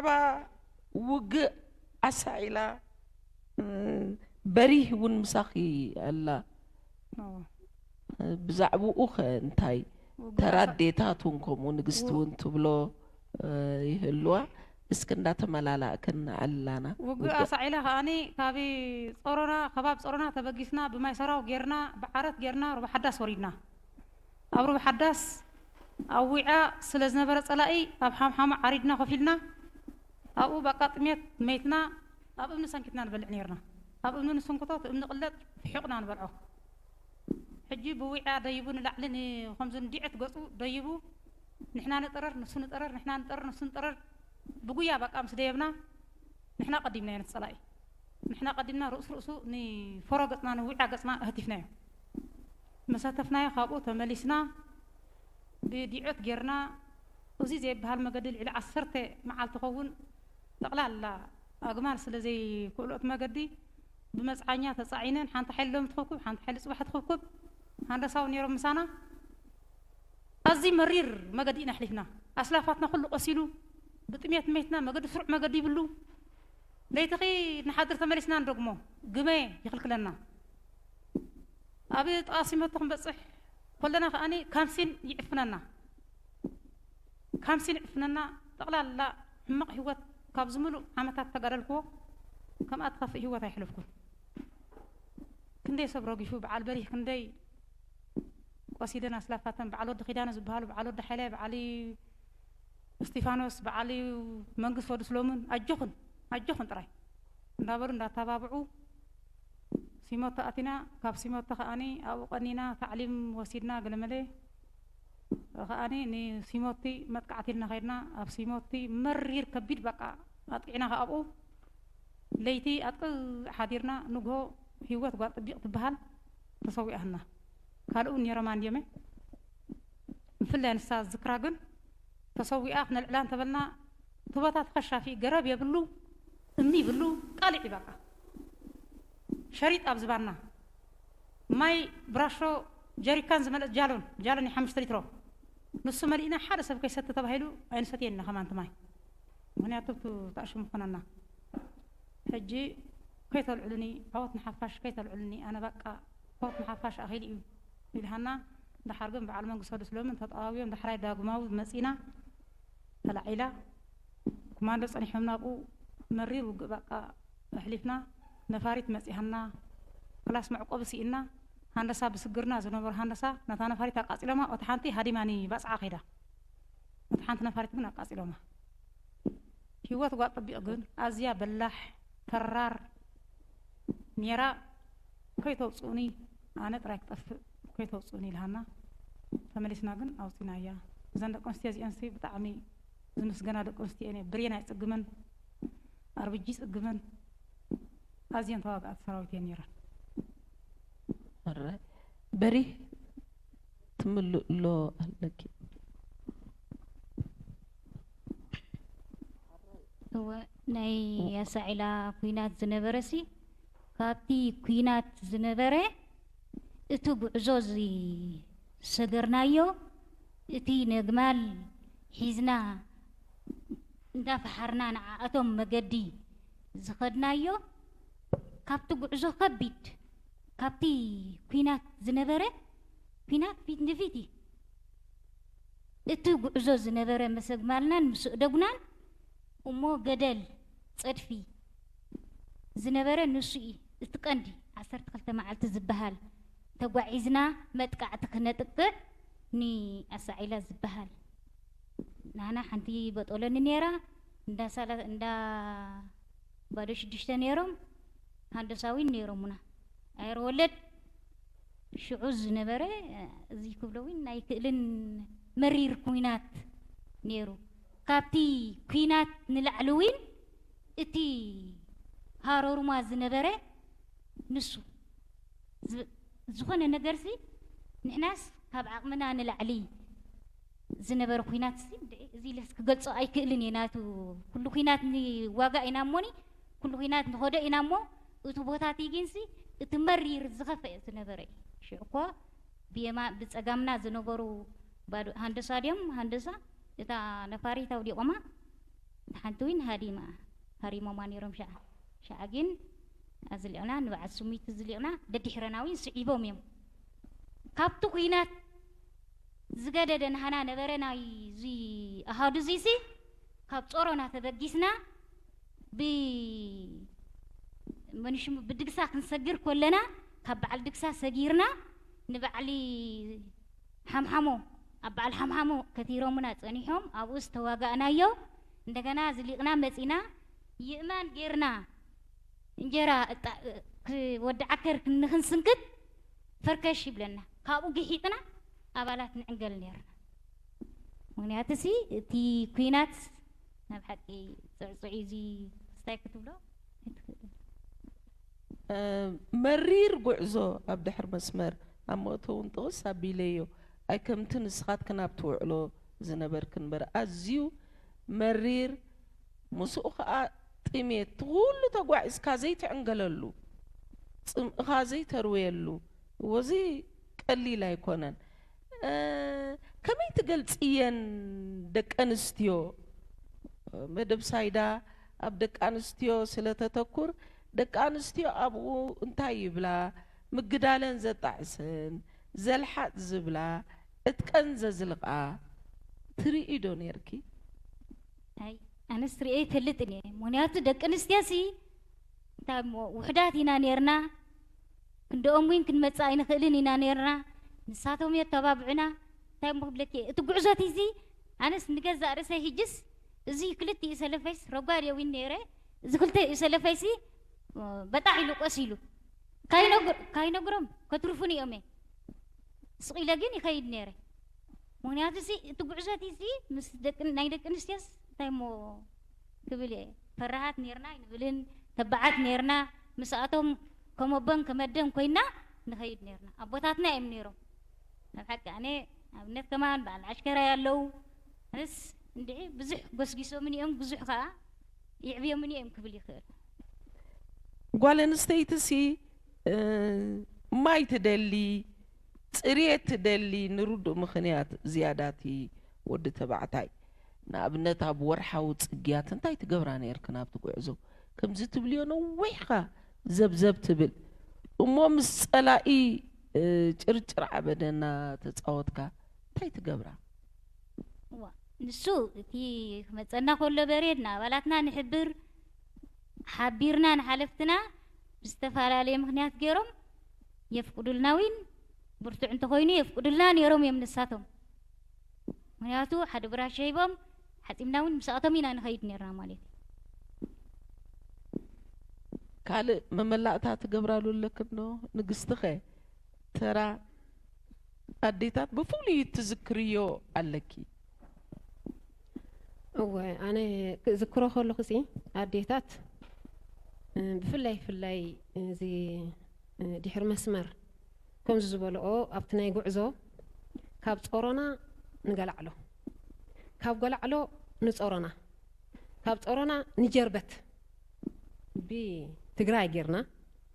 ብዛዕባ ውግእ ኣሳዒላ፣ እ፣ በሪህ እውን ምሳኺ ኣላ። እዎ። ብዛዕባኡ ኸ እንታይ? ውግእ ተራ ኣሳ-፣ ኣዴታት እውን ከምኡ ንግስቲ ው-፣ እውን ትብሎ፣ እ፣ ይህልዋ። እስኪ እንዳተመላላእክን ንዕላና። ውግእ ውግእ። ኣሳዒላ ከኣኒ ካብ ጾሮና፣ ከባብ ጾሮና ተበጊስና ብማይ ሰራው ጌርና፣ ብዓረት ጌርና ሩባ ሓዳስ ወሪድና። ኣብ ሩባ ሓዳስ ኣብ ዊዓ ስለ ዝነበረ ጸላኢ ኣብ ሓምሓማ ዓሪድና ኮፍ ኢልና፣ ኣብኡ በቃ ጥሜት መይትና ኣብ እምኒ ሰንኪትና ንበልዕ ኔርና። ኣብ እምኒ ንስንክቶ፣ እቲ እምኒ ቅለጥ ፊሑቕና ንበልዖ። ሕጂ ብዊዓ ደይቡ ንላዕሊ ን-፣ ከምዚ ንዲዐት ገጹ ደይቡ፣ ንሕና ንጠረር፣ ንሱ ንጠረር፣ ንሕና ንጠረር፣ ንሱ ንጠረር፣ ብጉያ በቃ ምስ ደየብና፣ ንሕና ቀዲምናዮ ነቲ ጸላኢ። ንሕና ቀዲምና ርእሱ ርእሱ ንፎሮ ገጽና፣ ንዊዓ ገጽና ኣህቲፍናዮ። ምስ ኣህተፍናዮ ካብኡ ተመሊስና ብዲዖት ጌርና፣ እዚ ዘይበሃል መገዲ ልዕሊ ዓሰርተ መዓልቲ ኸውን ጠቕላላ ኣግማል ስለ ዘይክእልኦ እቲ መገዲ ብመጽዓኛ ተጻዒነን፣ ሓንቲ ሓይሊ ሎሚ ትኽብኩብ፣ ሓንቲ ሓይሊ ጽባሕ ትኽብኩብ፣ ሃንደሳው ነይሮም ምሳና። ኣዝዩ መሪር መገዲ ኢና ኣሕሊፍና። ኣስላፋትና ኩሉ ቆሲሉ፣ ብጥሜት መይትና፣ መገዲ ስሩዕ መገዲ ይብሉ። ለይትኺ ንሓድር ተመሊስና ንደግሞ፣ ግመ ይኽልክለና። ኣብ ጥቓ ሲመቶ ክንበጽሕ ኮለና ከኣኒ ካምሲን ይዕፍነና። ካምሲን ይዕፍነና፣ ጠቕላላ ሕማቕ ህይወት ካብ ዝምሉእ ዓመታት ተጋደልክዎ ከምኣ ትኸፍእ ህይወት ኣይሕለፍኩን። ክንደይ ሰብ ረጊፉ፣ በዓል በሪህ ክንደይ ቆሲለን ኣስላፋተን፣ በዓል ወዲ ኪዳነ ዝበሃሉ፣ በዓል ወዲ ሓይላይ፣ በዓል እስጢፋኖስ፣ በዓል መንግስት ወዲ ስሎሙን፣ ኣጆኹን፣ ኣጆኹን ጥራይ እንዳበሉ እንዳተባብዑ፣ ሲሞቶ ኣቲና፣ ካብ ሲሞቶ ከኣኒ ኣብኡ ቀኒና፣ ታዕሊም ወሲድና፣ ገለመለ ከኣኒ ንሲሞቲ መጥቃዕቲ ኢልና ከይድና፣ ኣብ ሲሞቲ መሪር ከቢድ በቃ ኣጥቂዕና፣ ከኣብኡ ለይቲ ኣጥቅዕ ሓዲርና፣ ንግሆ ህይወት ጓል ጥቢቕ ትበሃል ተሰዊኣትና። ካልእ እውን ነይሮም ኣንድዮመ፣ ብፍላይ ንሳ ዝክራ ግን ተሰዊኣ ክነልዕላ እንተበልና፣ እቲ ቦታ ተኸሻፊ ገረብ የብሉ፣ እምኒ ይብሉ፣ ቃልዕ እዩ በቃ። ሸሪጥ ኣብ ዝባና፣ ማይ ብራሾ ጀሪካን ዝመልአት ጃሎን፣ ጃሎን እዩ ሓሙሽተ ሊትሮ። ንሱ መሊእና ሓደ ሰብ ከይሰቲ ተባሂሉ ኣይንሰትየን ኢና ከማን እቲ ማይ። ምኽንያቱ እቲ ተኣሽሙ ኮነና። ሕጂ ከይተልዕሉኒ፣ ዓወት ንሓፋሽ ከይተልዕሉኒ፣ ኣነ በቃ ዓወት ንሓፋሽ ኣኺሉ እዩ ኢልሃና። ደሓር ግን በዓል መንግስቱ ወዲ ስሎምን ተጠዋውዮም ዳሕራይ ዳግማዊ መጺና ተላዒላ። ኮማንዶ ጸኒሖምና ኣብኡ መሪር ውግእ በቃ ኣሕሊፍና። ነፋሪት መጺሃና፣ ክላስ መዕቆቢ ስኢና። ሃንደሳ ብስግርና ዝነበሩ ሃንደሳ ነታ ነፋሪት ኣቃጺሎማ፣ እታ ሓንቲ ሃዲማ ንባጽዓ ከይዳ። እታ ሓንቲ ነፋሪት ግን ኣቃጺሎማ። ህይወት ጓል ጥቢቕ ግን ኣዝያ በላሕ፣ ተራር ኔራ። "ከይተውጽኡኒ፣ ኣነ ጥራይ ክጠፍእ፣ ከይተውጽኡኒ" ኢልሃና። ተመሊስና ግን ኣውጺናያ። እዘን ደቂ ኣንስትዮ እዚኤንሲ ብጣዕሚ ዝምስገና ደቂ ኣንስትዮ እየን። ብሬን ኣይጽግመን፣ ኣርብጂ ይጽግመን። ኣዝየን ተዋጋእቲ ሰራዊት እየን ኔረን። ሕራይ በሪህ ትምልእሎ ኣለኪ። እወ፣ ናይ ኣሳዒላ ኲናት ዝነበረሲ፣ ካብቲ ኲናት ዝነበረ እቲ ጉዕዞ እዚ ዝሰገርናዮ፣ እቲ ነግማል ሒዝና እንዳፈሓርና ንዓኣቶም መገዲ ዝኸድናዮ፣ ካብቲ ጉዕዞ ከቢድ፣ ካብቲ ኲናት ዝነበረ፣ ኲናት ፊት ንፊት እዩ። እቲ ጉዕዞ ዝነበረ ምስ ኣግማልናን ምስ ኣእደጉናን እሞ ገደል፣ ጸድፊ ዝነበረ ንሱ እዩ። እቲ ቀንዲ ዓሰርተ ክልተ መዓልቲ ዝበሃል ተጓዒዝና መጥቃዕቲ ክነጥቅዕ ንኣሳዒላ ዝበሃል። ናህና ሓንቲ በጦሎኒ ነይራ፣ እንዳ ሳላ-፣ እንዳ ባዶ ሽዱሽተ ነይሮም፣ ሃንደሳዊን ነይሮምና። ኣየር ወለድ ሽዑ ዝነበረ፣ እዚ ክብሎ እውን ኣይክእልን፣ መሪር ኲናት ነይሩ። ካብቲ ኲናት ንላዕሊ እውን እቲ ሃረሩማ ዝነበረ ንሱ። ዝ-፣ ዝኾነ ነገርሲ ንሕናስ ካብ ዓቕምና ንላዕሊ ዝነበረ ኲናትሲ፣ እንድዒ፣ እዚ ኢለስ ክገልጾ ኣይክእልን እየ። ናቱ ኩሉ ኲናት ንዋጋእ ኢና እሞኒ፣ ኩሉ ኲናት ንኸዶ ኢና እሞ፣ እቲ ቦታቲ ግንሲ እቲ መሪር ዝኸፍአ ዝነበረ እዩ። ሽዑ እኮ ብየማ-፣ ብጸጋምና ዝነበሩ ባዶ-፣ ሃንደሳ ድዮም? ሃንደሳ እታ ነፋሪት ኣውዲቖማ። ሓንቲ እውን ሃዲማ ሃሪሞማ ነይሮም። ሸዓ ሸዓ ግን ኣዝሊቕና ንበዓል ስሚቱ ዝሊቕና ደድሕረና እውን ስዒቦም እዮም። ካብቲ ኩናት ዝገደደ ናህና ነበረ ናይ እዚ ኣሃዱ እዚሲ ካብ ጾሮና ተበጊስና ብ መንሽሙ ብድግሳ ክንሰግር ኮለና ካብ በዓል ድግሳ ሰጊርና ንበዓሊ ሓምሓሞ ኣብ በዓል ሓምሓሞ ከቲሮምና ጸኒሖም ኣብኡ ዝተዋጋእናዮ እንደገና ዝሊቕና መጺና ይእማን ጌርና እንጀራ እጣ- ክ- ወዲ ዓከር ክንክንስንክት ፈርከሽ ይብለና። ካብኡ ግሒጥና ኣባላት ንዕንገል ነርና። ምክንያቱ ሲ እቲ ኩናት ናብ ሓቂ ጽዕጽዕ እዚ ስታይ ክትብሎ ኣይትኽእልን። መሪር ጉዕዞ ኣብ ድሕር መስመር ኣብ መእተውን ጥቕስ ኣቢለዮ ኣይ ከምቲ ንስኻትክን ኣብ ትውዕሎ ዝነበርክን እምበር ኣዝዩ መሪር ምስኡ ከዓ ጥሜት ኩሉ ተጓዒዝካ ዘይትዕንገለሉ ጽምእኻ ዘይተርወየሉ ወዚ ቀሊል ኣይኮነን። ከመይ ትገልፅየን ደቂ ኣንስትዮ መደብ ሳይዳ ኣብ ደቂ ኣንስትዮ ስለ ተተኩር ደቂ ኣንስትዮ ኣብኡ እንታይ ይብላ ምግዳለን ዘጣዕሰን ዘልሓጥ ዝብላ እጥቀን ዘዝልቓ ትርኢ ዶ ነርኪ? ኣይ ኣነስ ርእየ ይፈልጥን እየ። ምክንያቱ ደቂ ኣንስትዮ ሲ እንታይ እሞ ውሕዳት ኢና ነርና። ክንድኦም እውን ክንመጽእ ኣይንኽእልን ኢና ነርና። ንሳቶም የተባብዑና። እንታይ እሞ ክብለኪ እቲ ጉዕዞት እዚ ኣነስ ንገዛእ ርእሰይ ህጅስ እዚ ክልቲኡ ሰለፈይስ ረጓድ የዊን ነይረ። እዚ ክልተ እዩ ሰለፈይሲ በጣሕ ኢሉ ቆስ ኢሉ ካይነግሮም ከትርፉን እዮም። ስቕ ኢለ ግን ይኸይድ ነይረ። ምክንያቱ ሲ እቲ ጉዕዞት እዚ ምስ ናይ ደቂ ኣንስትዮስ እንታይ እሞ ክብል እየ ፈራሃት ነርና ኣይንብልን። ተባዓት ነርና። ምስኣቶም ከመቦን ከመደን ኮይና ንኸይድ ነርና። ኣቦታትና እዮም ነይሮም። ኣብ ሓቂ ኣነ ኣብነት ከማን በዓል ዓሽከራይ ኣለዉ። ኣነስ እንድዒ ብዙሕ ጎስጊሶምን እዮም ብዙሕ ከዓ ይዕብዮምን እዮም ክብል ይኽእል። ጓል ኣንስተይቲ ሲ ማይ ትደሊ፣ ፅርየት ትደሊ ንርዱእ ምኽንያት ዝያዳቲ ወዲ ተባዕታይ። ንኣብነት ኣብ ወርሓዊ ፅግያት እንታይ ትገብራ ነርክን ኣብቲ ጉዕዞ? ከምዚ ትብልዮ ነዊሕኻ ዘብዘብ ትብል እሞ ምስ ፀላኢ ጭርጭር ዓበደ እናተፃወትካ እንታይ ትገብራ? ንሱ እቲ ክመፀና ከሎ በሬድ ንኣባላትና ንሕብር ሓቢርና ንሓለፍትና ብዝተፈላለየ ምክንያት ገይሮም የፍቅዱልና ዊን ብርቱዕ እንተኮይኑ የፍቅዱልና ነይሮም እዮም ንሳቶም። ምክንያቱ ሓደ ብራሽ ሂቦም ሓፂምና እውን ምስኣቶም ኢና ንኸይድ ነርና ማለት እዩ። ካልእ መመላእታ ትገብራሉ ኣለክን ዶ ንግስትኸ? ተራ ኣዴታት ብፍሉይ ትዝክርዮ ኣለኪ? እወ ኣነ ክዝክሮ ከለኹ ሲ ኣዴታት ብፍላይ ፍላይ እዚ ድሕሪ መስመር ከምዚ ዝበልኦ ኣብቲ ናይ ጉዕዞ ካብ ጾሮና ንገላዕሎ ካብ ገላዕሎ ንጾሮና ካብ ጾሮና ንጀርበት ብትግራይ ጌርና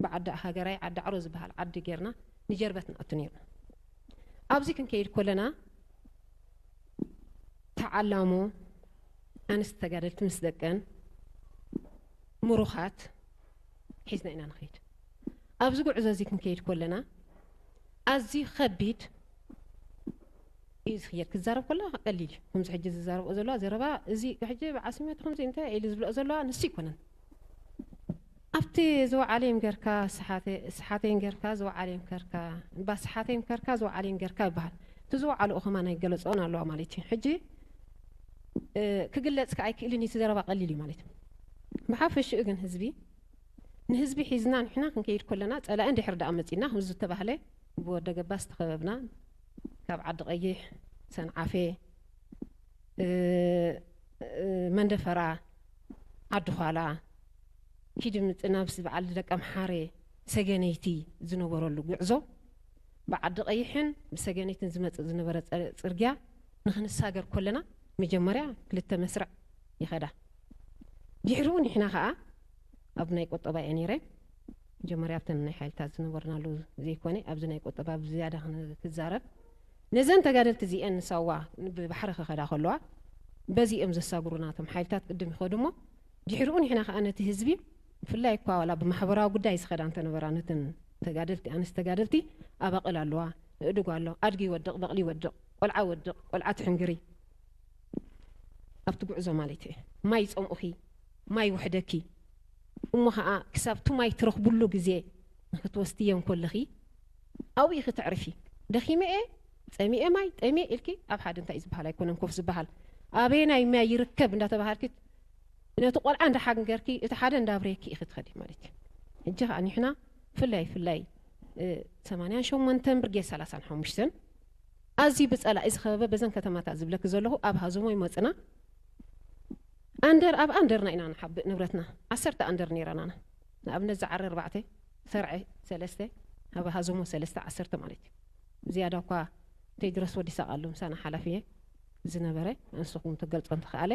ብዓዲ ሃገራይ ዓዲ ዓሮ ዝበሃል ዓዲ ጌርና ንጀርበት ንኣቱ ነርና። ኣብዚ ክንከይድ ኮለና ተዓላሞ ኣንስቲ ተጋደልቲ ምስ ደቀን ምሩኻት ሒዝና ኢና ንኸይድ። ኣብዚ ጉዕዞ እዚ ክንከይድ ኮለና ኣዝዩ ከቢድ እዩ ዝኽየድ። ክዛረብ ከሎ ቀሊል እዩ። ከምዚ ሕጂ ዝዛረብኦ ዘለዋ ዘረባ እዚ ሕጂ በዓል ስሜቱ ከምዚ እንታይ ኢሉ ዝብልኦ ዘለዋ ንሱ ኣይኮነን። ኣብቲ ዝወዓለ ይምገርካ ስሓተ ስሓተ ይምገርካ ዝወዓለ ይምከርካ እባ ስሓተ ይምከርካ ዝወዓለ ይምገርካ ይበሃል። እቲ ዝወዓልኦ ከማን ኣይገለፅኦን ኣለዋ ማለት እዩ። ሕጂ ክግለፅ ከዓ ኣይክእልን እዩ። እቲ ዘረባ ቀሊል እዩ ማለት እዩ። ብሓፈሽኡ ግን ህዝቢ ንህዝቢ ሒዝና ንሕና ክንከይድ ከለና ፀላኢ እንድሕር ደኣ መፂና ከምዚ ዝተባህለ ብወደ ገባ ዝተኸበብና ካብ ዓዲ ቀይሕ ሰንዓፌ መንደፈራ ዓዲ ዃላ ኪዲ ምፅና ምስ በዓል ደቂ ኣምሓሬ ሰገነይቲ ዝነበረሉ ጉዕዞ ብዓዲ ቀይሕን ብሰገነይትን ዝመፅእ ዝነበረ ፅርግያ ንክንሳገር ከለና መጀመርያ ክልተ መስርዕ ይኸዳ። ድሕሪኡ ንሕና ከዓ ኣብ ናይ ቁጠባ እየ ነይረ። መጀመርያ ኣብተን ናይ ሓይልታት ዝነበርናሉ ዘይኮነ ኣብዚ ናይ ቁጠባ ብዝያዳ ክዛረብ ነዘን ተጋደልቲ እዚአን ንሳዋ ብባሕሪ ክኸዳ ከለዋ በዚ እዮም ዘሳግሩና እቶም ሓይልታት ቅድም ይኸዱ እሞ ድሕሪኡ ንሕና ከዓ ነቲ ህዝቢ ብፍላይ እኳ ዋላ ብማሕበራዊ ጉዳይ ዝኸዳ እንተነበራ ነተን ተጋደልቲ ኣንስቲ ተጋደልቲ ኣባቕል ኣለዋ፣ እእድጉ ኣሎ፣ ኣድጊ ይወድቕ፣ በቕሊ ይወድቕ፣ ቆልዓ ወድቕ፣ ቆልዓ ትሕንግሪ ኣብቲ ጉዕዞ ማለት እየ። ማይ ይፀምኡኺ፣ ማይ ይውሕደኪ። እሞ ከዓ ክሳብ እቲ ማይ ትረኽብሉ ግዜ ንክትወስድዮ እንኮለኺ ኣብኡ ኢኺ ተዕርፊ። ደኺመ እየ፣ ፀሚኤ ማይ፣ ጠሚየ ኢልኪ ኣብ ሓደ እንታይ እዩ ዝበሃል ኣይኮነን ኮፍ ዝበሃል። ኣበየናይ ማይ ይርከብ እንዳተባሃልኪ ነቲ ቆልዓ እንዳሓንገርኪ እቲ ሓደ እንዳብረየኪ ኢኺ ትኸዲ ማለት እዩ። ሕጂ ከዓ ንሕና ፍላይ ፍላይ ሰማንያን ሸሞንተን ብርጌድ ሰላሳን ሓሙሽተን ኣዝዩ ብፀላኢ ዝኸበበ በዘን ከተማታት ዝብለኪ ዘለኹ ኣብ ሃዞሞ ይመፅና ኣንደር ኣብ ኣንደርና ኢና ንሓብእ ንብረትና ዓሰርተ ኣንደር ነይራናና ንኣብነት ዝዓረ ኣርባዕተ ሰርዐ ሰለስተ ኣብ ሃዞሞ ሰለስተ ዓሰርተ ማለት እዩ። ዝያዳ እኳ ቴድሮስ ወዲ ሳቃሉ ምሳና ሓላፊ እየ ዝነበረ ንስኹም ትገልጾ እንተኸኣለ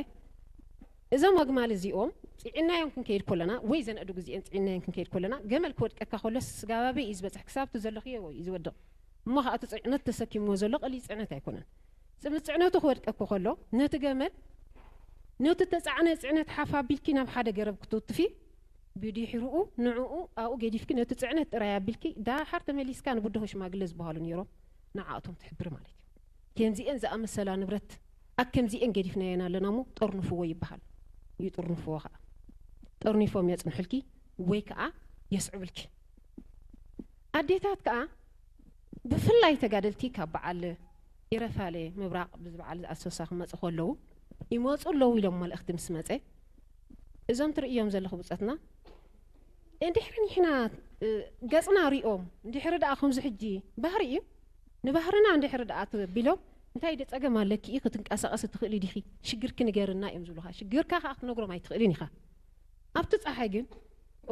እዞም ኣግማል እዚኦም ፅዒናዮም ክንከይድ ኮለና ወይ ዘንእዱ ግዜን ፅዒናዮም ክንከይድ ኮለና ገመል ክወድቀካ ከሎ ስጋባበይ እዩ ዝበፅሕ ክሳብቲ ዘለኽዮ እዩ ዝወድቕ እሞ ከዓ እቲ ፅዕነት ተሰኪምዎ ዘሎ ቀሊል ፅዕነት ኣይኮነን። ፅምፅዕነቱ ክወድቀኪ ከሎ ነቲ ገመል ነቲ ተፃዕነ ፅዕነት ሓፍ ኣቢልኪ ናብ ሓደ ገረብ ክትውትፊ ብድሕርኡ ንዕኡ ኣብኡ ገዲፍኪ ነቲ ፅዕነት ጥራይ ኣቢልኪ ዳሓር ተመሊስካ ንብድሆ ሽማግለ ዝበሃሉ ነይሮም ንዓኣቶም ትሕብሪ ማለት እዩ። ከምዚኤን ዝኣመሰላ ንብረት ኣብ ከምዚኤን ገዲፍናየን ኣለና እሞ ጠርንፍዎ ይበሃል። ይጥርንፍዎ ከዓ ጠርኒፎም የፅንሑልኪ ወይ ከዓ የስዕብልኪ። ኣዴታት ከዓ ብፍላይ ተጋደልቲ ካብ በዓል ይረፋለ ምብራቕ ብዚ በዓል ኣሶሳ ክመፁ ከለዉ ይመፁ ኣለዉ ኢሎም መልእኽቲ ምስ መፀ እዞም ትርእዮም ዘለኹ ብፀትና እንድሕሪ ንሕና ገፅና ሪኦም እንድሕሪ ደኣ ከምዚ ሕጂ ባህሪ እዩ ንባህርና እንድሕሪ ደኣ ተቢሎም እንታይ ደ ፀገም ኣለኪ ክትንቀሳቐሲ ትኽእሊ ዲኺ ሽግርኪ ንገርና እዮም ዝብሉኻ ሽግርካ ከዓ ክትነግሮም ኣይትኽእልን ኢኻ ኣብቲ ፀሓይ ግን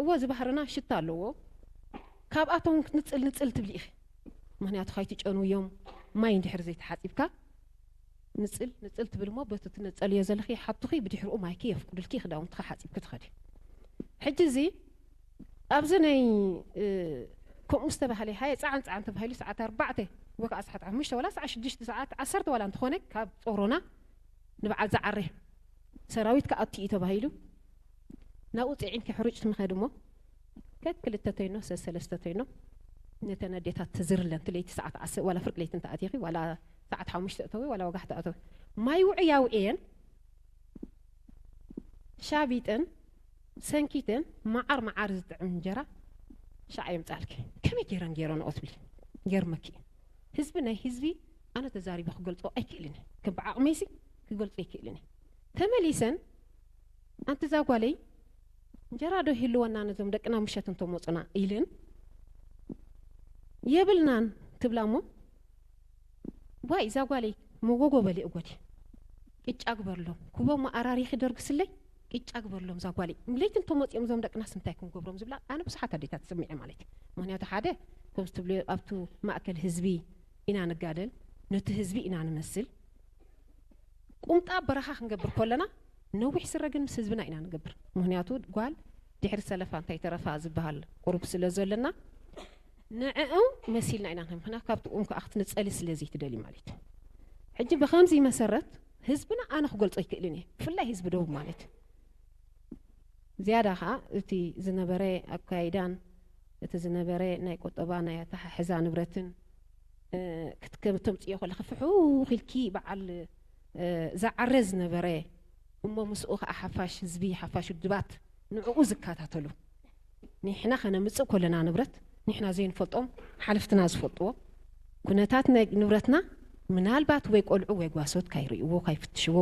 እዎ እዚ ባህርና ሽታ ኣለዎ ካብኣቶም ክትንፅል ንፅል ትብሊ ኢኺ ምክንያቱ ካይትጨንውዮም ማይ እንድሕር ዘይተሓፂብካ ንፅል ንፅል ትብል እሞ በቲ ትነፀልዮ ዘለኺ ሓቱኺ ብድሕርኡ ማይኪ የፍቅዱልኪ ክዳውንትኻ ሓፂብኪ ትኸዲ ሕጂ እዚ ኣብዚ ናይ ከምኡ ዝተባህለ ሃየ ፀዓን ፀዓን ተባሂሉ ሰዓት ኣርባዕተ ወይ ከዓ ሰዓት ሓሙሽተ ዋላ ሰዓት ሽዱሽተ ሰዓት ዓሰርተ ዋላ እንተኾነ ካብ ፀሮና ንበዓል ዝዓሬ ሰራዊት ክኣቱ እዩ ተባሂሉ ናብኡ ፅዒንኪ ሕሩጭ ትምኸድ እሞ ከክልተ ተይኖ ሰሰለስተ ተይኖ ነተን ኣዴታት ትዝርለን ትለይቲ ሰዓት ዓስ ዋላ ፍርቂ ለይቲ እንተኣቲኺ ዋላ ሰዓት ሓሙሽተ እተዊ ዋላ ወጋሕቲ ኣተዊ ማይ ውዑይ ኣውዕየን ሻቢጠን ሰንኪተን መዓር መዓር ዝጥዕም እንጀራ ሻዕ የምፃልኪ ከመይ ገይረን ገይረንኦ ትብሊ ገርመኪ ህዝቢ ናይ ህዝቢ ኣነ ተዛሪበ ክገልፆ ኣይክእልን ከም ብዓቕመይሲ ክገልፆ ኣይክእልን ተመሊሰን ኣንቲ ዛጓለይ እንጀራ ዶ ይህልወና ነዞም ደቅና ምሸት እንተመፁና ኢልን የብልናን ትብላ እሞ ዋይ እዛ ጓለይ መጎጎ በሊ እጎዲ ቅጫ ግበርሎም ኩቦም ኣራሪኺ ደርግስለይ ቅጫ ግበርሎም እዛ ጓለይ ለይቲ እንተመፂኦም እዞም ደቅናስ እንታይ ክንገብሮም ዝብላ ኣነ ብዙሓት ኣዴታት ሰሚዐ ማለት እዩ ምክንያቱ ሓደ ከምዚ ትብልዮ ኣብቱ ማእከል ህዝቢ ኢና ንጋደል ነቲ ህዝቢ ኢና ንመስል ቁምጣ በረኻ ክንገብር ከለና ነዊሕ ስረ ግን ምስ ህዝብና ኢና ንገብር ምክንያቱ ጓል ድሕሪ ሰለፋ እንታይ ተረፋ ዝበሃል ቁሩብ ስለ ዘለና ንዕኡ መሲልና ኢና ንህብ ምክንያቱ ካብቲ ቁም ከዓ ክትንፀሊ ስለ ዘይትደሊ ማለት እዩ ሕጂ ብከምዚ መሰረት ህዝብና ኣነ ክገልፆ ኣይክእልን እየ ብፍላይ ህዝቢ ደቡብ ማለት እዩ ዝያዳ ከዓ እቲ ዝነበረ ኣካይዳን እቲ ዝነበረ ናይ ቁጠባ ናይ ኣተሓሕዛ ንብረትን ክትከም ተምፅዮ ከለኺ ፍሑኽ ኢልኪ በዓል ዝዓረ ዝነበረ እሞ ምስኡ ከዓ ሓፋሽ ህዝቢ ሓፋሽ ውድባት ንዕኡ ዝከታተሉ ንሕና ከነምፅእ ኮለና ንብረት ንሕና ዘይንፈልጦም ሓለፍትና ዝፈልጥዎ ኩነታት ናይ ንብረትና ምናልባት ወይ ቆልዑ ወይ ጓሶት ካይርእይዎ ካይፍትሽዎ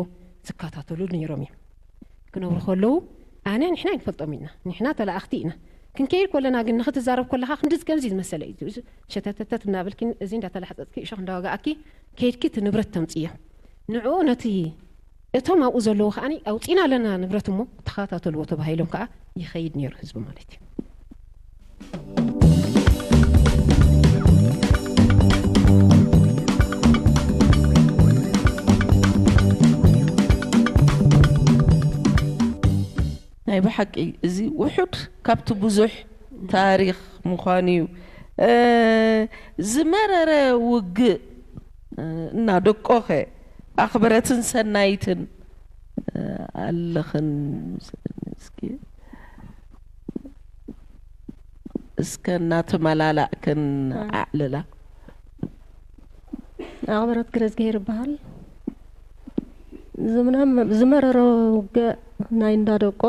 ዝከታተሉ ነይሮም እዮም ክነብሩ ከለዉ ኣነ ንሕና ኣይንፈልጦም ኢና ንሕና ተላእኽቲ ኢና ክንከይድ ከለና ግን ንክትዛረብ ከለካ ክንድዚ ከምዚ ዝመሰለ እዩ ሸተተተት እናበልኪ እዚ እንዳተላሕፀፅኪ እሾክ እንዳወጋእኪ ከይድኪ እቲ ንብረት ተምፅዮ ንዕኡ ነቲ እቶም ኣብኡ ዘለዉ ከዓኒ ኣውፂና ኣለና ንብረት እሞ ተኸታተልዎ ተባሂሎም ከዓ ይኸይድ ነይሩ ህዝቢ ማለት እዩ ናይ ብሓቂ እዚ ውሑድ ካብቲ ብዙሕ ታሪኽ ምዃኑ እዩ። ዝመረረ ውግእ እናደቆኸ ኣኽበረትን ሰናይትን ኣለኽን እስኪ እስከ እናተመላላእክን ኣዕልላ። ኣኽብረት ግረዝግሄር ይበሃል። ዝምናም ዝመረረ ውግእ ናይ እንዳደቆ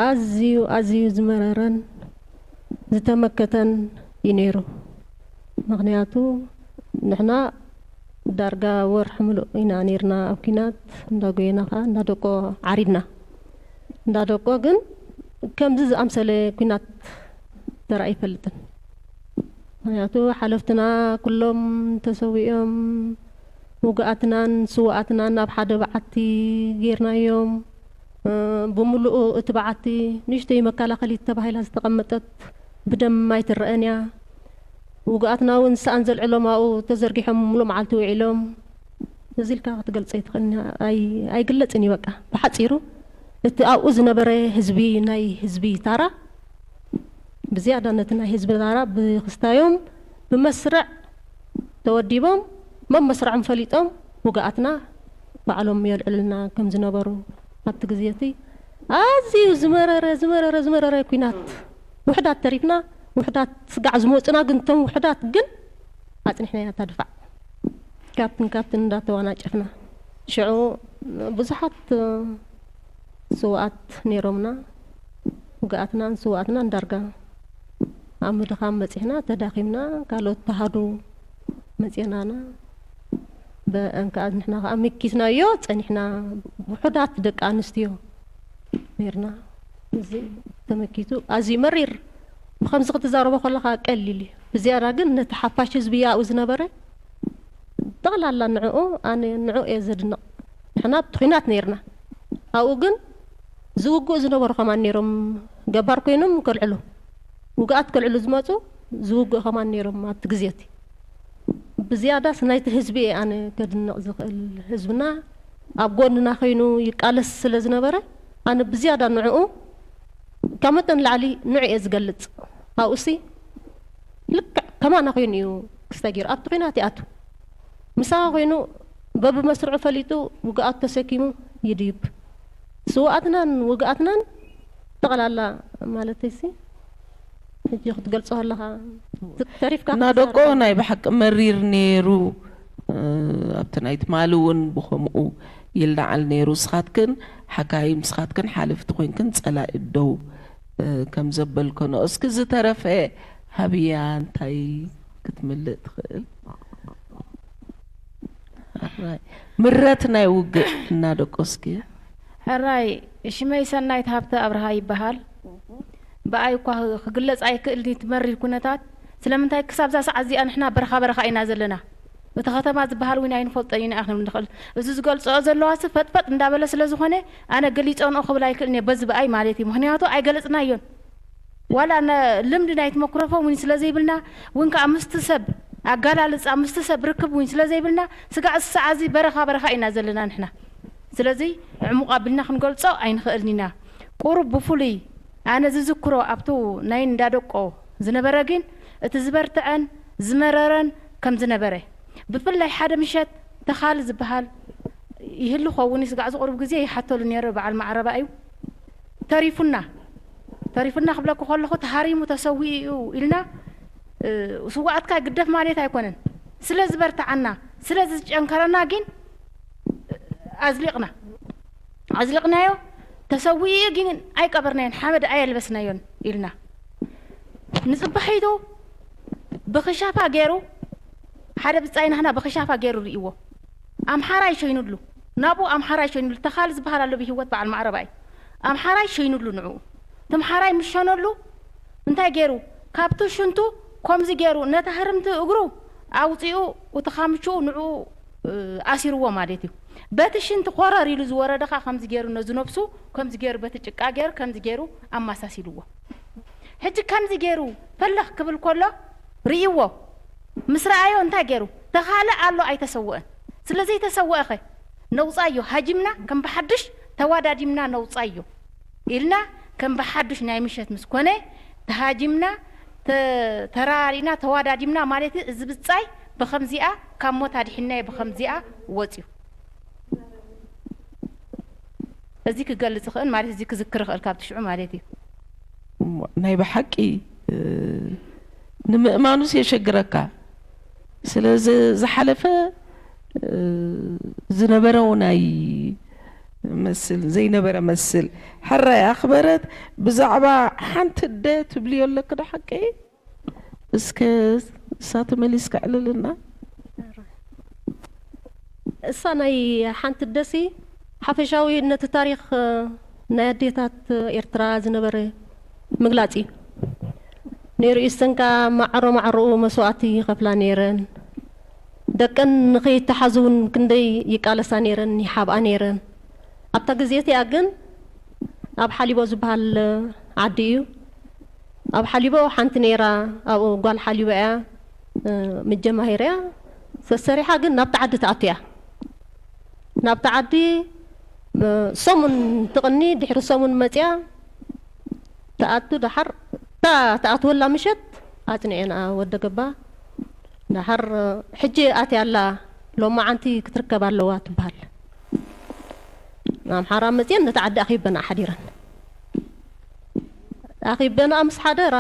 ኣዝዩ ኣዝዩ ዝመረረን ዝተመከተን እዩ ነይሩ። ምኽንያቱ ንሕና ዳርጋ ወርሒ ምሉእ ኢና ነይርና ኣብ ኲናት፣ እንዳጎየና ከዓ እንዳደቆ ዓሪድና። እንዳደቆ ግን ከምዚ ዝኣምሰለ ኲናት ተራእዩ ኣይፈልጥን። ምኽንያቱ ሓለፍትና ኩሎም ተሰዊኦም፣ ውጉኣትናን ስውኣትናን ኣብ ሓደ በዓቲ ጌርናዮም። ብምሉኡ እቲ በዓቲ ንእሽተይ መከላኸሊት ተባሂላ ዝተቐመጠት ብደም ኣይትረአን እያ። ውጉኣትና እውን ሰኣን ዘልዕሎም ኣብኡ ተዘርጊሖም ሙሉእ መዓልቲ ውዒሎም። እዚ ኢልካ ክትገልጾ ኣይትኽእልን፣ ኣይ- ኣይግለጽን እዩ። በቃ ብሓጺሩ እቲ ኣብኡ ዝነበረ ህዝቢ፣ ናይ ህዝቢ ታራ ብዝያዳ ነቲ ናይ ህዝቢ ታራ ብክስታዮም ብመስርዕ ተወዲቦም መመስርዖም ፈሊጦም ውግኣትና ባዕሎም የልዕሉልና ከም ዝነበሩ ኣብቲ ግዜ እቲ ኣዝዩ ዝመረረ ዝመረረ ዝመረረ ኲናት ውሕዳት ተሪፍና ውሕዳት ስጋዕ ዝመፁና ግን እቶም ውሕዳት ግን ኣፅኒሕናያ እታ ድፋዕ ካብትን ካብትን እንዳተዋናጨፍና ሽዑ ብዙሓት ስውኣት ነይሮምና ውግኣትናን ስውኣትናን ዳርጋ ኣብ ምድኻም በፂሕና ተዳኺምና ካልኦት ተሃዱ መፅናና በአን ከዓ ንሕና ከዓ ምኪትናዮ ፀኒሕና ውሑዳት ደቂ ኣንስትዮ ነይርና እዚ ተመኪቱ ኣዝዩ መሪር ብከምዚ ክትዛረቦ ከለካ ቀሊል እዩ ብዝያዳ ግን ነቲ ሓፋሽ ህዝቢ ኣብኡ ዝነበረ ጠቕላላ ንዕኡ ኣነ ንዕኡ እየ ዘድንቕ ንሕና ኣብቲ ኲናት ነይርና ኣብኡ ግን ዝውግኡ ዝነበሩ ከማን ነይሮም ገባር ኮይኖም ከልዕሉ ውግኣት ከልዕሉ ዝመፁ ዝውግኡ ከማን ነይሮም ኣብቲ ግዜ እቲ ብዝያዳስ ናይቲ ህዝቢ እየ ኣነ ከድንቕ ዝኽእል ህዝብና ኣብ ጎንና ኮይኑ ይቃለስ ስለ ዝነበረ ኣነ ብዝያዳ ንዕኡ ካብ መጠን ላዕሊ ንዑ እየ ዝገልፅ ኣብኡሲ ልክዕ ከማና ኮይኑ እዩ ክስታይ ገይሩ ኣብቲ ኲናት ይኣቱ ምሳኻ ኮይኑ በብመስርዑ ፈሊጡ ውግኣት ተሰኪሙ ይድይብ ስውኣትናን ውግኣትናን ጠቕላላ ማለተይሲ ሕጂ ክትገልጾ ኣለኻ ተሪፍካ ናደቆ ናይ ብሓቂ መሪር ነይሩ ኣብቲ ናይ ትማሊ እውን ብኸምኡ ይለዓል ነይሩ ስኻትክን ሓካይም ስኻትክን ሓለፍቲ ኮንክን ፀላኢ ደው ከም ዘበልከኖ እስኪ ዝተረፈ ሃብያ እንታይ ክትምልእ ትኽእል ምረት ናይ ውግእ እናደቆ እስኪ ሕራይ ሽመይ ሰናይት ሃብተ ኣብርሃ ይበሃል ብኣይ እኳ ክግለፅ ኣይክእል ትመሪር ኩነታት ስለምንታይ ክሳብዛ ሰዓት እዚኣ ንሕና በረኻ በረኻ ኢና ዘለና እቲ ከተማ ዝበሃል እውን ኣይንፈልጦን ኢና ክንብል ንኽእል እዚ ዝገልፅኦ ዘለዋሲ ፈጥፈጥ እንዳበለ ስለ ዝኾነ ኣነ ገሊፀንኦ ክብል ኣይክእልን እየ በዚ ብኣይ ማለት እዩ ምክንያቱ ኣይገለፅናዮን ዋላ ልምዲ ናይ ትመክሮፎ እውን ስለ ዘይብልና እውን ከዓ ምስቲ ሰብ ኣጋላልፃ ምስቲ ሰብ ርክብ እውን ስለ ዘይብልና ስጋዕ እዚ ሰዓት እዚ በረኻ በረኻ ኢና ዘለና ንሕና ስለዚ ዕሙቕ ኣቢልና ክንገልፆ ኣይንኽእልን ኢና ቁሩብ ብፍሉይ ኣነ ዝዝክሮ ኣብቱ ናይ እንዳደቆ ዝነበረ ግን እቲ ዝበርትዐን ዝመረረን ከም ዝነበረ ብፍላይ ሓደ ምሸት ተኻል ዝበሃል ይህሉ ኸውን ስጋዕ ዝቕሩብ ግዜ ይሓተሉ ነይረ በዓል ማዕረባ እዩ ተሪፉና ተሪፉና ክብለኩ ከለኹ ተሃሪሙ ተሰዊኡ እዩ ኢልና ስዋኣትካ ግደፍ ማለት ኣይኮነን ስለ ዝበርትዓና ስለ ዝጨንከረና ግን ኣዝሊቕና ኣዝሊቕናዮ ተሰዊኡ ግን ኣይቀበርናዮን ሓመድ ኣየልበስናዮን ኢልና ንፅባሒቱ ብክሻፋ ገይሩ ሓደ ብፃይ ናህና ብክሻፋ ገይሩ ርእይዎ ኣምሓራይ ሸይኑሉ ናብኡ ኣምሓራይ ሸይኑሉ ተኻል ዝበሃል ኣሎ ብህይወት በዓል ማዕረባ እዩ ኣምሓራይ ሸይኑሉ ንዕኡ ትምሓራይ ምሸነሉ እንታይ ገይሩ ካብቲ ሽንቱ ከምዚ ገይሩ ነታ ህርምቲ እግሩ ኣውፂኡ እቲ ካምችኡ ንዕኡ ኣሲርዎ ማለት እዩ በቲ ሽንቲ ኮረር ኢሉ ዝወረደ ከዓ ከምዚ ገይሩ ነዚ ነብሱ ከምዚ ገይሩ በቲ ጭቃ ገይሩ ከምዚ ገይሩ ኣመሳሲልዎ ሕጂ ከምዚ ገይሩ ፈለኽ ክብል ከሎ ርእይዎ ምስ ረኣዮ እንታይ ገይሩ ተኻለ ኣሎ ኣይተሰወአን ስለ ዘይተሰወአ ኸ ነውፃዮ ሃጂምና ከም ብሓድሽ ተዋዳዲምና ነውፃዮ ኢልና ከም ብሓድሽ ናይ ምሸት ምስ ኮነ ተሃጂምና ተራራሪእና ተዋዳዲምና ማለት እዚ ብፃይ ብኸምዚኣ ካብ ሞት ኣድሒናዮ ብኸምዚኣ ወፅዩ እዚ ክገልጽ ይኽእል ማለት፣ እዚ ክዝክር ይኽእል ካብቲ ሽዑ ማለት እዩ። እሞ ናይ ብሓቂ፣ እ፣ ንምእማኑስ የሸግረካ። ስለዚ ዝሓለፈ፣ እ፣ ዝነበረ እውን ኣይመስል፣ ዘይነበረ መስል። ሕራይ ኣኽበረት፣ ብዛዕባ ሓንቲ ኣደ ትብልዮ ኣለኪ ዶ ሓቂ? እስከ እሳ ተመሊስ ከዕልልና። እሳ ናይ ሓንቲ ኣደሲ ሓፈሻዊ ነቲ ታሪኽ፣ እ፣ ናይ ኣዴታት ኤርትራ ዝነበረ ምግላጽ እዩ ነይሩ። እሰን ከኣ ማዕሮ ማዕሮኡ መስዋእቲ ይኸፍላ ነይረን። ደቀን ንኸይተሓዙ እውን ክንደይ ይቃለሳ ነይረን፣ ይሓብኣ ነይረን። ኣብታ ግዜ እቲኣ ግን ኣብ ሓሊቦ ዝበሃል ዓዲ እዩ። ኣብ ሓሊቦ ሓንቲ ነይራ፣ ኣብኡ ጓል ሓሊቦ እያ፣ እ፣ መጀማሂርያ ሰሰሪሓ ግን ናብቲ ዓዲ ትኣቱ እያ። ናብቲ ዓዲ፣ እ፣ ሰሙን ትቕኒ፣ ድሕሪ ሰሙን መጽያ ትኣቱ። ደሓር እታ ትኣትወላ ምሸት ኣጽኒዐንኣ ወደ ገባ። ደሓር፣ እ፣ ሕጂ ኣትያ ኣላ፣ ሎማዓንቲ ክትርከብ ኣለዋ ትበሃል። ኣምሓራ መጽየን ነቲ ዓዲ ኣኺበንኣ ሓዲረን። ኣኺበንኣ ምስ ሓደራ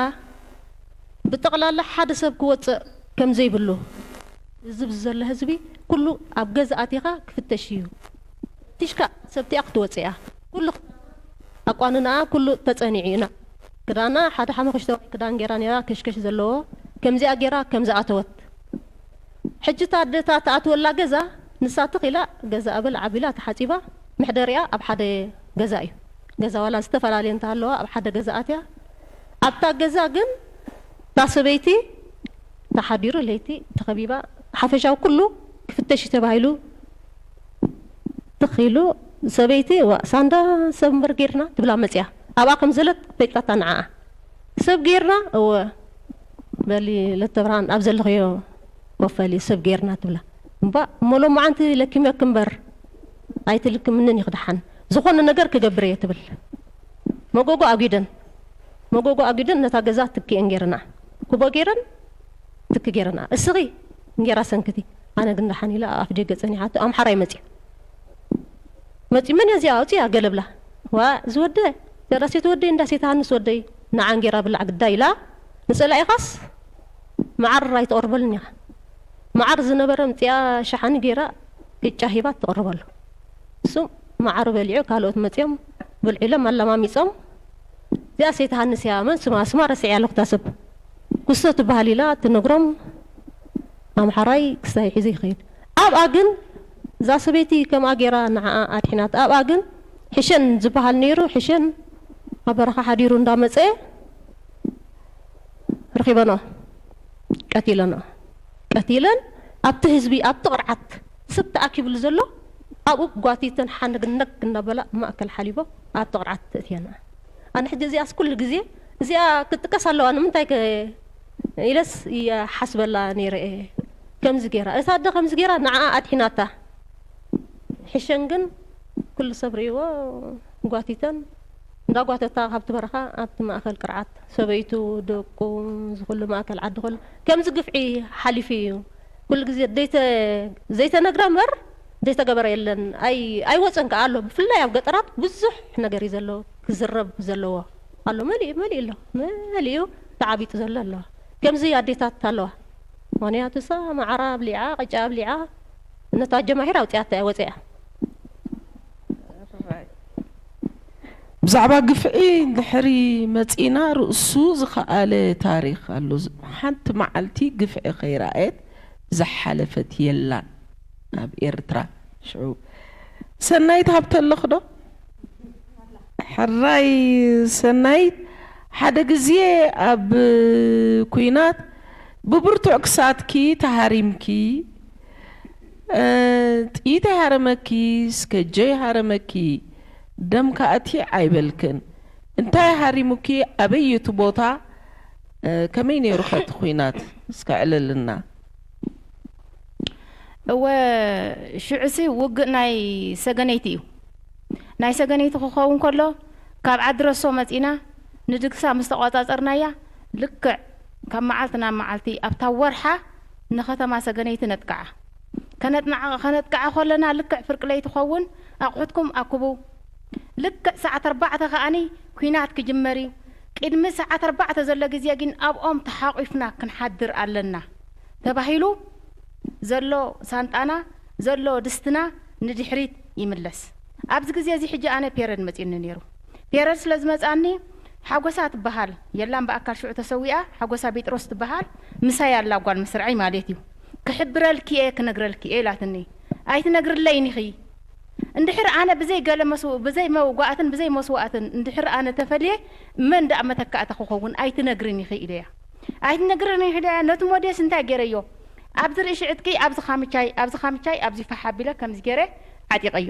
ብጠቕላላ ሓደ ሰብ ክወጽእ ከም ዘይብሉ፣ እዚ ኣብዚ ዘሎ ህዝቢ ኩሉ ኣብ ገዛ ኣቲኻ ክፍተሽ እዩ። ቲሽካ ሰብቲኣ ክትወጽእ እያ። ኩሉ ኣቋንንኣ ኩሉ ተጸኒዑ ኢና። ክዳና ሓደ ሓመኽሽታዊ ክዳን ጌራ ኔራ፣ ከሽከሽ ዘለዎ፣ ከምዚኣ ጌራ ከም ዝኣተወት። ሕጂ እታ ኣደ እታ ትኣትወላ ገዛ ንሳ ትኽ ኢላ ገዛ ኣበል ዓቢላ ተሓጺባ፣ መሕደሪኣ ኣብ ሓደ ገዛ እዩ። ገዛ ዋላ ዝተፈላለየ እንተሃለዋ ኣብ ሓደ ገዛ ኣትያ። ኣብታ ገዛ ግን እታ ሰበይቲ ተሓዲሩ ለይቲ ተኸቢባ፣ ሓፈሻዊ ኩሉ ክፍተሽ እዩ ተባሂሉ ትኽ ኢሉ፣ ሰበይቲ ዋ ሳንዳ ሰብ እምበር ጌርና ትብላ መጽያ። ኣብኣ ከም ዘለት ፈሊጣታ ንዓኣ። ሰብ ጌርና? እወ። በሊ ለተብርሃን ኣብ ዘለኽዮ ኮፍ በሊ ሰብ ጌርና ትብላ። እምባ እሞ ሎማዓንቲ ለኪመኪ እምበር ኣይትልክምንን ኢኺ ደሓን። ዝኾነ ነገር ክገብር እየ ትብል። መጎጎ ኣጒደን። መጎጎ ኣጒደን ነታ ገዛ ትኪ እየን ጌረንኣ። ኩቦ ጌረን ትኪ ጌረንኣ። እስኺ እንጌራ ሰንክቲ። ኣነ ግን ደሓን ኢለ ኣብ ኣፍ ደገ ጸኒሓቶ ኣምሓራይ መጽዩ። መጺኡ መን እያ እዚኣ ኣውጽያ ገለ ብላ። ዋ እዚ ወደ እዚኣ ዳሴት ወደይ እንዳ ሴት ሃንስ ወደይ ንዓ እንጌራ ብላዕ ግዳ ኢላ ንጸላኢኻስ መዓር ኣይተቕርበሉን ኢኻ። መዓር ዝነበረ ምጽያ ሸሓኒ ጌራ ቅጫ ሂባ ትቕርበሉ። እሱ መዓር በሊዑ ካልኦት መጽዮም ብልዒሎም ኣላማሚጾም እዚኣ ሴት ሃንስ እያ መን ስማ ስማ ረሲዐ ኣለኹ እታ ሰብ ኩስቶ ትበሃል ኢላ ትነግሮም ኣምሓራይ ክስታይ ሒዙ ይኸይድ። ኣብኣ ግን እዛ ሰበይቲ ከምኣ ጌራ ንዓኣ ኣድሒናት። ኣብኣ ግን ሕሸን ዝበሃል ነይሩ። ሕሸን ኣብ በረኻ ሓዲሩ እንዳመጸ ረኺበንኦ ቀቲለንኦ። ቀቲለን ኣብቲ ህዝቢ ኣብቲ ቅርዓት ሰብ ተኣኪብሉ ዘሎ ኣብኡ ጓቲተን ሓነግነግ እናበላ ማእከል ሓሊቦ ኣብቲ ቅርዓት ተእትየንኣ። ኣነ ሕጂ እዚኣስ ኩሉ ግዜ እዚኣ ክትጥቀስ ኣለዋ ንምንታይ ከ ኢለስ ይሓስበላ ነይረ እየ። ከምዚ ገይራ እታ ኣደ ከምዚ ገይራ ንዓኣ ኣድሒናታ። ሕሸን ግን ኩሉ ሰብ ርእይዎ ጓቲተን እንዳጓተታ ካብቲ በረኻ ኣብቲ ማእከል ቅርዓት ሰበይቱ ደቁ ዝኹሉ ማእከል ዓዲ ኩሉ ከምዚ ግፍዒ ሓሊፉ እዩ። ኩሉ ግዜ ዘይተ ዘይተነግረ እምበር ዘይተገበረ የለን። ኣይ ኣይወፀን ከኣ ኣሎ። ብፍላይ ኣብ ገጠራት ብዙሕ ነገር እዩ ዘሎ ክዝረብ ዘለዎ ኣሎ። መሊኡ መሊኡ ኣሎ መሊኡ ተዓቢጡ ዘሎ ኣሎ። ከምዚ ኣዴታት ኣለዋ። ምኽንያቱ እሳ መዓራ ኣብሊዓ ቅጫ ኣብሊዓ ነታ ጀማሂር ኣውፅኣታ እያ ወፂኣ። ብዛዕባ ግፍዒ እንድሕሪ መጺና ርእሱ ዝኸኣለ ታሪኽ ኣሎ። ሓንቲ መዓልቲ ግፍዒ ከይረኣየት ዝሓለፈት የላን ኣብ ኤርትራ። ሽዑ ሰናይት ሃብተ ኣለኽ ዶ? ሕራይ ሰናይት፣ ሓደ ግዜ ኣብ ኲናት ብብርቱዕ ክሳድኪ ተሃሪምኪ፣ እ፣ ጥይት ኣይሃረመኪ፣ ስከጆ ኣይሃረመኪ፣ ደም ከኣቲ ኣይበልክን። እንታይ ሃሪሙኪ? ኣበይ እዩ እቲ ቦታ? እ፣ ከመይ ነይሩ ኸ እቲ ኲናት? እስከ ዕልልና። እወ፣ ሽዑሲ ውግእ ናይ ሰገነይቲ እዩ። ናይ ሰገነይቲ ክኸውን ከሎ፣ ካብ ዓዲ ረሶ መጺና ንድግሳ ምስ ተቋጻጸርናያ፣ ልክዕ ካብ መዓልቲ ናብ መዓልቲ ኣብታ ወርሓ ንኸተማ ሰገነይቲ ነጥቅዓ። ከነጥንዓ-፣ ከነጥቅዓ ከለና ልክዕ ፍርቂ ለይቲ ኸውን ኣቑሑትኩም ኣክቡ፣ ልክዕ ሰዓት ኣርባዕተ ከኣኒ ኲናት ክጅመር እዩ። ቅድሚ ሰዓት ኣርባዕተ ዘሎ ግዜ ግን ኣብኦም ተሓቒፍና ክንሓድር ኣለና ተባሂሉ ዘሎ ሳንጣና፣ ዘሎ ድስትና ንድሕሪት ይምለስ። ኣብዚ ግዜ እዚ ሕጂ ኣነ ፔረድ መጺኡኒ ነይሩ። ፔረድ ስለ ዝመጻኒ ሓጎሳ ትበሃል የላን ብኣካል ሽዑ ተሰዊኣ፣ ሓጎሳ ጴጥሮስ ትበሃል ምሳይ ኣላ ጓል ምስርዐይ ማለት እዩ። ክሕብረልኪ እየ ክነግረልኪ እየ ኢላትኒ። ኣይትነግርለይን ኢኺ። እንድሕር ኣነ ብዘይ ገለ መስው-፣ ብዘይ መውጋእትን ብዘይ መስዋእትን እንድሕር ኣነ ተፈልየ መን ደኣ መተካእታ ክኸውን ኣይትነግርን ኢኺ ኢለያ። ኣይትነግርን ኢኺ ኢለያ። ነቲ ሞዴስ እንታይ ገይረዮ? ኣብዚ ርእሲ ዕጥቂ፣ ኣብዚ ካምቻይ፣ ኣብዚ ካምቻይ፣ ኣብዚ ፋሕ ኣቢለ ከምዚ ገይረ ዓጢቐዮ።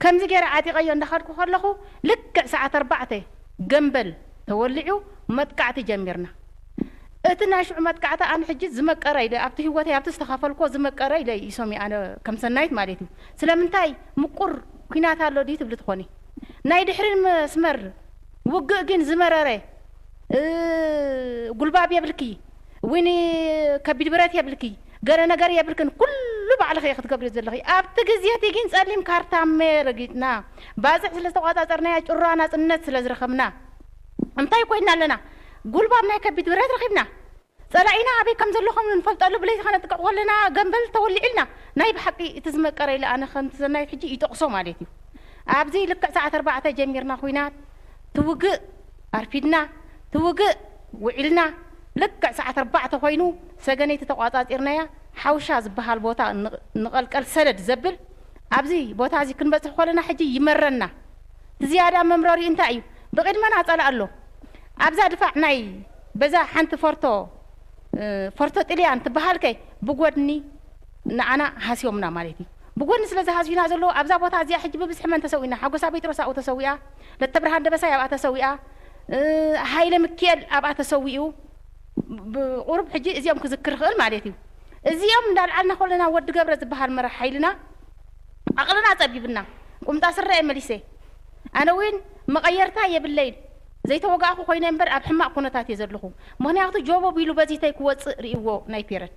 ከምዚ ገይረ ዓጢቐዮ እንዳኸድኩ ከለኹ ልክዕ ሰዓት ኣርባዕተ ገምበል ተወሊዑ መጥቃዕቲ ጀሚርና። እቲ ናይ ሽዑ መጥቃዕቲ ኣነ ሕጂ ዝመቀረ ኢለ ኣብቲ ህይወተይ ኣብቲ ዝተኻፈልኮ ዝመቀረ ኢለ ይሶም ኣነ ከም ሰናይት ማለት እዩ። ስለምንታይ ምቁር ኲናት ኣሎ ድዩ ትብሊ ትኾኒ? ናይ ድሕሪ መስመር ውግእ ግን ዝመረረ፣ እ፣ ጉልባብ የብልኪ፣ ዊኒ ከቢድ ብረት የብልኪ፣ ገለ ነገር የብልክን፣ ኩሉ ባዕልኺ ኢኺ ክትገብሪ ዘለኺ። ኣብቲ ግዜ እቲ ግን ጸሊም ካርታመ ረጊጥና፣ ባጽዕ ስለ ዝተቋጻጸርናያ ጭራ ናጽነት ስለ ዝረኸብና፣ እንታይ ኮይና ኣለና? ጉልባብ ናይ ከቢድ ብረት ረኺብና። ጸላኢና ኣበይ ከም ዘሎ ከም እንፈልጠሉ ብለይቲ ከነጥቅዕ ከለና ገምበል ተወሊዕልና። ናይ ብሓቂ እቲ ዝመቀረ ኢለ ኣነ ከምቲ ሰናይት ሕጂ ይጠቕሶ ማለት እዩ። ኣብዚ ልክዕ ሰዓት ኣርባዕተ ጀሚርና ኹናት፣ ትውግእ ኣርፊድና፣ ትውግእ ውዒልና። ልክዕ ሰዓት ኣርባዕተ ኮይኑ ሰገነይቲ ተቋጻጺርናያ። ሓውሻ ዝበሃል ቦታ ን-፣ ንቐልቀል ሰደድ ዘብል ኣብዚ ቦታ እዚ ክንበጽሕ ከለና ሕጂ ይመረና። እቲ ዝያዳ መምረሪኡ እንታይ እዩ? ብቕድመና ጸላኢ ኣሎ። ኣብዛ ድፋዕ ናይ በዛ ሓንቲ ፎርቶ፣ እ፣ ፎርቶ ጥልያን ትበሃል ከ ብጎድኒ ንዓና ሃስዮምና ማለት እዩ። ብጎድኒ ስለ ዝሃስዩና ዘለዉ ኣብዛ ቦታ እዚኣ ሕጂ ብብዝሒ መን ተሰዊእና? ሓጎሳ ጴጥሮስ ኣብኡ ተሰዊኣ፣ ለተብርሃን ደበሳይ ኣብኣ ተሰዊኣ፣ እ፣ ሃይለ ሚኪኤል ኣብኣ ተሰዊኡ። ብቑሩብ ሕጂ እዚኦም ክዝክር ይኽእል ማለት እዩ። እዚኦም እንዳልዓልና ከለና ወዲ ገብረ ዝበሃል መራሕ ሓይልና ዓቕልና ጸቢብና፣ ቁምጣ ስረ እየ መሊሰ። ኣነ እውን መቐየርታ የብለይን። ዘይተወጋእኩ ኮይነ እምበር ኣብ ሕማቕ ኩነታት እየ ዘለኹ። ምኽንያቱ ጆቦ ቢሉ በዚተይ ክወጽእ ርእይዎ ናይ ፔረድ።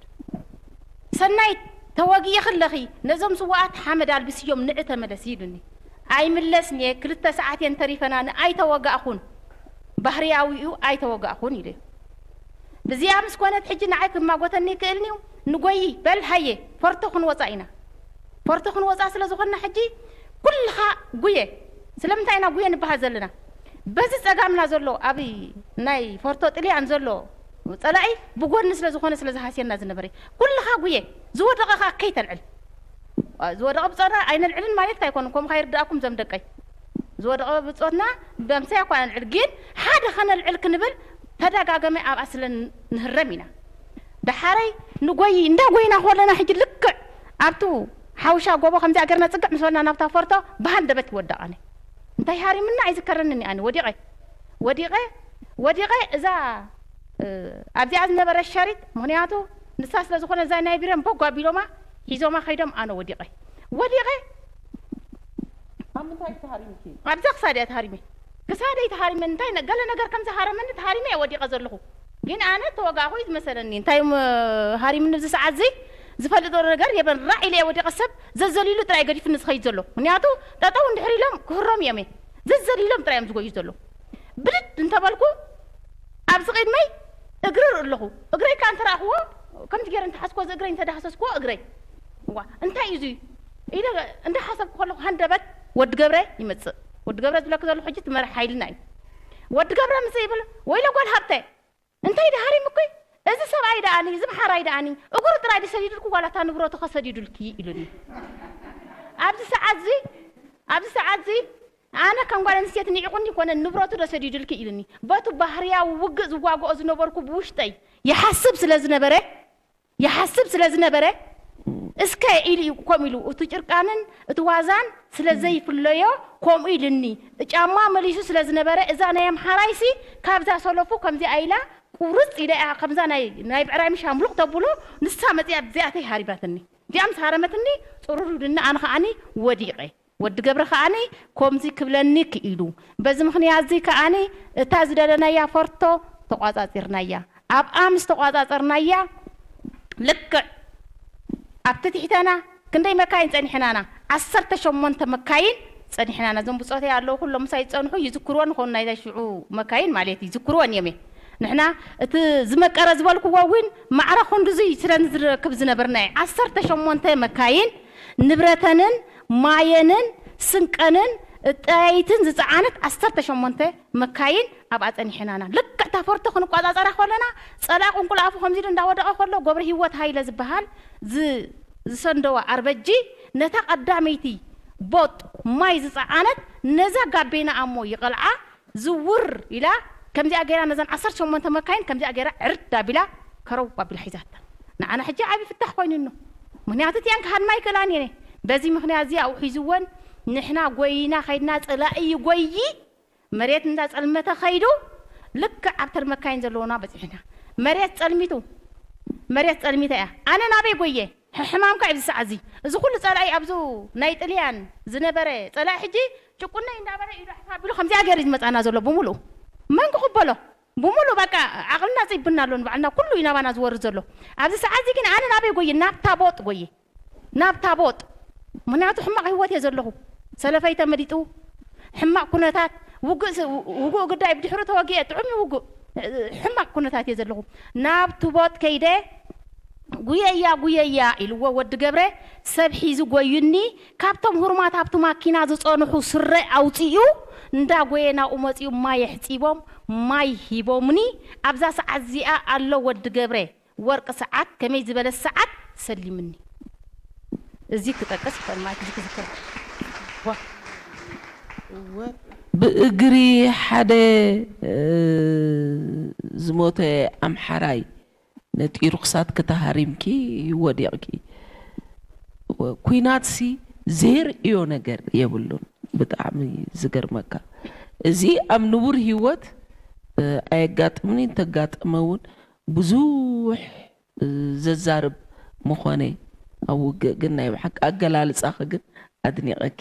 ሰናይት፣ ተወጊእኺ ኣለኺ፣ ነዞም ስውኣት ሓመድ ኣልብስዮም ንዒ ተመለሲ ኢሉኒ። ኣይምለስን እየ፣ ክልተ ሰዓት እየን ተሪፈናኒ፣ ኣይተወጋእኹን። ባህርያዊ እዩ፣ ኣይተወጋእኹን ኢለ። ብዚኣ ምስ ኮነት ሕጂ ንዓይ ክማጎተኒ ይክእልኒ እዩ። ንጎዪ፣ በል ሃየ፣ ፎርቶ ክንወጻ ኢና። ፎርቶ ክንወጻ ስለ ዝኾንና ሕጂ ኩልኻ ጉየ። ስለምንታይ ኢና ጉየ ንበሃል ዘለና? በዚ ጸጋምና ዘሎ፣ ኣብ ናይ ፎርቶ ጥልያን ዘሎ ጸላኢ ብጎድኒ ስለ ዝኾነ ስለ ዝሃስየና ዝነበረ። ኩልኻ ጉየ፣ ዝወደቐ ኸኣ ከይተልዕል። ዝወደቐ ብጾትና ኣይነልዕልን ማለትካ ኣይኮነን፣ ከምኡ ከይርድኣኩም ዘም ደቀይ። ዝወደቐ ብጾትና በምሳይ እኳ ነልዕል፣ ግን ሓደ ከነልዕል ክንብል ተደጋገመ ኣብኣ ስለ ንህረም ኢና። ደሓረይ ንጎይ፣ እንዳ ጎይና ከለና ሕጂ ልክዕ ኣብቱ ሓውሻ ጎቦ ከምዚኣ ገርና ጽግዕ ምስ በልና ናብታ ፎርቶ ብሃንደበት ይወዳቕ ኣነ። እንታይ ሃሪምና ኣይዝከረንን ኣነ። ወዲቐ፣ ወዲቐ፣ ወዲቐ እዛ፣ እ፣ ኣብዚኣ ዝነበረ ሸሪጥ፣ ምኽንያቱ ንሳ ስለ ዝኾነ እዛ ናይ ቢረን ቦግ ኣቢሎማ ሒዞማ ከይዶም ኣነ ወዲቐ። ወዲቐ ኣብ ምንታይ ተሃሪምኪ? ኣብዛ ክሳድ እያ ተሃሪመ። ክሳደይ ተሃሪመ። እንታይ ነ-፣ ገለ ነገር ከም ዝሃረመኒ ተሃሪመ እየ ወዲቐ ዘለኹ። ግን ኣነ ተወጋእኹ እዩ ዝመሰለኒ። እንታይ እም፣ ሃሪምኒ ኣብዚ ሰዓት እዚ ዝፈልጦ ነገር የበን። ራዕ ኢለ እየ ወዲቐ። ሰብ ዘዘሊሉ ጥራይ ገዲፍኒ ዝኸይድ ዘሎ። ምኽንያቱ ጠጠው እንድሕር ኢሎም ክህሮም እዮም እየ። ዘዘሊሎም ጥራይ እዮም ዝጎዩ ዘሎ። ብድድ እንተበልኩ ኣብዚ ቅድመይ እግሪ ርኢ ኣለኹ። እግረይ ከኣ እንተ ረኣኽዎ፣ ከምቲ ገይረ እንተሓዝክዎ፣ እዚ እግረይ እንተ ዳህሰስክዎ፣ እግረይ። እዋ፣ እንታይ እዩ እዚ? ኢለ እንዳሓሰብኩ ከለኹ ሃንደበት ወዲ ገብረ ይመጽእ። ወዲ ገብረ ዝብለኪ ዘለኹ ሕጂ እቲ መራሕ ሓይልና እዩ። ወዲ ገብረ ምስ ይብል፣ "ወይለ ጓል ሃብተ፣ እንታይ ደሃሪምኩ? እዚ ሰብኣይ ደኣኒ፣ እዚ ምሓራይ ደኣኒ፣ እግሩ ጥራይ ድዩ ሰዲዱልኩ ዋላ እታ ንብረቱ ከ ሰዲዱልኪ?" ኢሉኒ። ኣብዚ ሰዓት እዚ፣ ኣብዚ ሰዓት እዚ ኣነ ከም ጓል ኣንስተይቲ ንዒቑኒ ይኮነ ንብረቱ ዶ ሰዲዱልኪ ኢሉኒ። በቱ ባህርያዊ ውግእ ዝዋግኦ ዝነበርኩ ብውሽጠይ ይሓስብ ስለ ዝነበረ፣ ይሓስብ ስለ ዝነበረ፣ እስከ ኢሉ እዩ ከምኡ ኢሉ፣ እቲ ጭርቃንን እቲ ዋዛን ስለ ዘይፍለዮ ከምኡ ኢሉኒ። ጫማ መሊሱ ስለ ዝነበረ፣ እዛ ናይ ኣምሓራይሲ ካብዛ ሰለፉ ከምዚኣ ኢላ ቁርጽ ኢለ እያ፣ ከምዛ ናይ፣ ናይ ብዕራይ ምሽ ኣምሉቕ ተብሎ፣ ንሳ መጺኣ ብዚኣተይ ሃሪባትኒ። እዚኣ ምስ ሃረመትኒ፣ ጽሩር ኢሉኒ፣ ኣነ ከኣኒ ወዲቐ። ወዲ ገብረ ከኣኒ ከምዚ ክብለኒ ክኢሉ። በዚ ምኽንያት እዚ ከኣኒ እታ ዝደለናያ ፎርቶ ተቋጻጺርናያ። ኣብኣ ምስ ተቋጻጸርናያ፣ ልክዕ ኣብቲ ትሕተና ክንደይ መካይን ጸኒሕናና? ዓሰርተ ሸሞንተ መካይን ጸኒሕና ነዞም ብጾተይ ኣለዉ ኩሎም ምሳይ ዝጸንሑ ይዝክርዎን ይኾኑ ናይዛ ሽዑ መካይን ማለት እዩ፣ ይዝክርዎን እዮም እየ። ንሕና እቲ ዝመቀረ ዝበልክዎ እውን ማዕረ ክንድዙይ ስለ ንዝረክብ ዝነበርና እዩ። ዓሰርተ ሸሞንተ መካይን ንብረተንን ማየንን ስንቀንን ጠያይትን ዝጸዓነት ዓሰርተ ሸሞንተ መካይን ኣብኣ ጸኒሕናና። ልክዕ እታ ፎርቶ ክንቋጻጸራ ከለና ጸላኢ ቁንቁል ኣፉ ከምዚ ኢሉ እንዳወደቐ ከሎ ገብረ ህይወት ሃይለ ዝበሃል ዝ- ዝሰንደዋ ኣርበጂ ነታ ቀዳመይቲ ቦጥ ማይ ዝጸዓነት ነዛ ጋቤና ኣሞ ይቐልዓ ዝውር ኢላ ከምዚኣ ገይራ ነዘን ዓሰርተ ሸሞንተ መካይን ከምዚኣ ገይራ ዕርድ ኣቢላ ከረው ኣቢላ ሒዛታ። ንዓና ሕጂ ዓብዪ ፍታሕ ኮይኑኖ። ምክንያቱ እቲኣን ክሃድማ ኣይክእላን እየን። በዚ ምክንያት እዚ ኣብኡ ሒዝወን ንሕና ጎይና ከይድና ጸላኢ ይጎዪ መሬት እንዳጸልመተ ከይዱ ልክዕ ኣብ ተር መካይን ዘለውና በጺሕና። መሬት ጸልሚቱ መሬት ጸልሚታ እያ። ኣነ ናበይ ጎየ? ሕሕማምካ ኣብዚ ሰዓት እዚ እዚ ኩሉ ጸላኢ ኣብዚ ናይ ጥልያን ዝነበረ ጸላኢ ሕጂ ጭቁነይ እንዳበለ ኢዱ ኣሕፋ ኣቢሉ ከምዚኣ ገይሩ እዩ ዝመጻና ዘሎ ብምሉኡ። መን ክቕበሎ? ብምሉእ በቃ ዓቕልና ጽይብና ኣሎ ንባዕልና ኩሉ እዩ ናባና ዝወርድ ዘሎ። ኣብዚ ሰዓት እዚ ግን ኣነ ናበይ ጎየ? ናብታ ቦጥ ጎየ። ናብታ ቦጥ ምክንያቱ ሕማቕ ህይወት እየ ዘለኹ። ሰለፈይ ተመሊጡ ሕማቕ ኩነታት ውግእ ስ- ውግእ ግዳይ ብድሕሩ ተወጊአ ጥዑም እዩ ውግእ ሕማቕ ኩነታት እየ ዘለኹ። ናብቲ ቦጥ ከይደ ጉየያ ጉየያ ኢልዎ ወዲ ገብረ ሰብ ሒዙ ጎዩኒ። ካብቶም ህሩማት ኣብቲ ማኪና ዝጸንሑ ስረ ኣውጺኡ እንዳጎየ ናብኡ መጺኡ ማይ ኣሕጺቦም ማይ ሂቦምኒ። ኣብዛ ሰዓት እዚኣ ኣሎ ወዲ ገብረ ወርቂ ሰዓት ከመይ ዝበለ ሰዓት ሰሊምኒ። እዚ ክጠቅስ ይኽእል ማለት እዚ ክዝክር ብእግሪ ሓደ ዝሞተ ኣምሓራይ ነጢሩ ክሳትኪ ተሃሪምኪ ወዲቕኪ። ኩናትሲ ዘየርእዮ ነገር የብሉን። ብጣዕሚ ዝገርመካ እዚ ኣብ ንቡር ህይወት ኣየጋጥምን እዩ። እንተጋጠመ እውን ብዙሕ ዘዛርብ ምኾነ ኣብ ውግእ ግን ናይ ብሓቂ ኣገላልጻኺ ግን ኣድኒቐኪ።